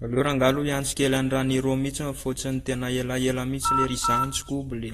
Aleo rangahy aloha hiantso kely an'i Raniro mihitsy fa ohatran'ny tena elaela mihitsy lery izany tsy kobla e.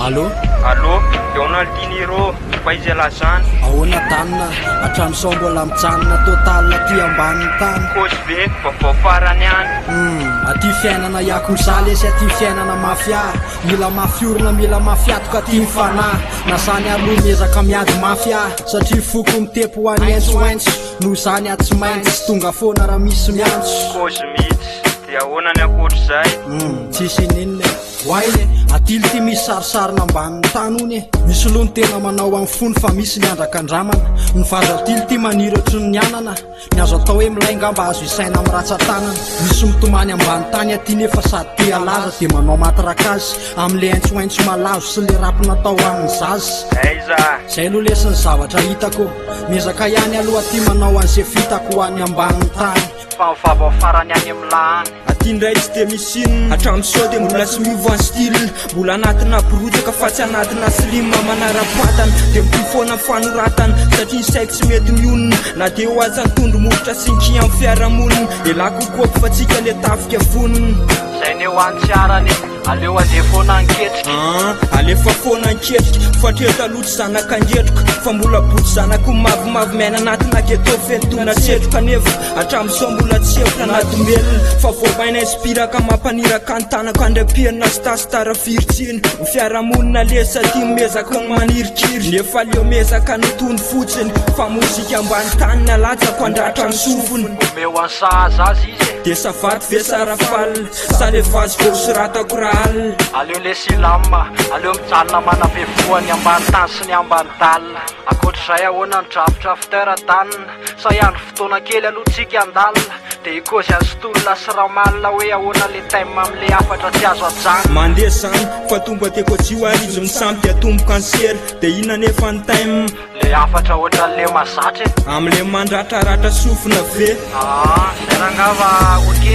Allô? Allô, Donald Diniro, fa iza ialahy zany? Ahoana Dan a? Hatramin'izao mbola mijanona total aty ambanin'ny tany. Kôzy ve? Vaovao farany any. Hum, aty fiainana yakuza lesy aty fiainana mafia. Mila mafy orina, mila mafy atoka aty ny fanahy. Na zany aloha miezaka miady mafy aho satria foko mitepo ho an'ny aintsoaintso. Noho izany aho tsy maintsy tonga foana raha misy miantso. Kôzy mihitsy. Dia ahoana ny ankoatr'izay? Hum, tsisy ininona e. Oay e, atily ity misy sarisarina ambanin'ny tany hono e. Misy loha ny tena manao amin'ny fony fa misy ny andrakandramana. Ny vazo atily ity maniry ohatrin'ny anana. Ny azo atao hoe milay ngamba azo isaina amin'ny ratsan-tanana. Misy mitomany ambany tany aty nefa sady te halaza dia manao matrakazy amin'le aintsoaintso malazo sy le rap natao ho an'ny zaza. Aiza? Zay aloha lesy ny zavatra hitako. Miezaka ihany aloha aty manao an'ze vitako ho any ambanin'ny tany. Fa ny vaovao farany any amin'ny lahy any. Aty indray tsy dia misy inona Hatramin'izao dia mbola tsy miova ny style Mbola anatina borotsaka fa tsy anatina slim Manara-batana dia mitohy foana ny fanoratana Satria ny saiko tsy mety mionona Na dia eo aza ny tondro molotra sy ny kian'ny fiarahamonina Elah kokoako fa tsika le tafika vonona Zay ny eo any tsy arany e, aleo andeha foana ny ketrika. An, alefa foana ny ketrika Fa hatreto aloha tsy zanak'angetroka Fa mbola botry zanak'o mavomavo miaina anatina ghetto feno dona setroka Nefa Hatramin'izao mbola tsy hevitra na domelina Fa vao maina inspiraka mampaniraka ny tanako Andriampianina sy tasitara virjiny Ny fiarahamonina lesy aty miezaka ny manirikiry Nefa aleo miezaka ny tony fotsiny Fa mozika ambany tany ny alatsako handratra ny sofiny Omeo an'i sahaza azy izy e. Dia savaty ve sa rafale Sa le vazo vao soratako rahalina Aleo lesy hilamina, aleo mijanona manabe voa ny ambany tany sy ny ambany dalle. Ankoatr'izay ahoana ny drafitra after Dan? Sa hiandry fotoana kely aloha tsika handalina dia hikôzy an'i Stolona sy Ramalina hoe ahoana le thème amle hafatra tsy azo ajanona. Mandeha zany fa tonga de kojio ary izy misampy de atomboka ny sery de inona nefa ny thème? Le hafatra ohatran'le mazatra e! Amle mandratraratra sofina ve? Aa zay rangaha fa ok.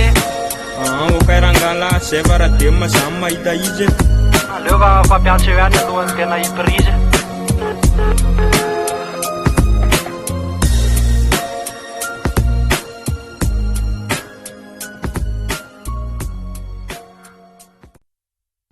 Aa ok rangaha lah zay fa radem zany mahita izy e! Aleo fa fampiantso eo ihany alohan'ny tena hi-prise e!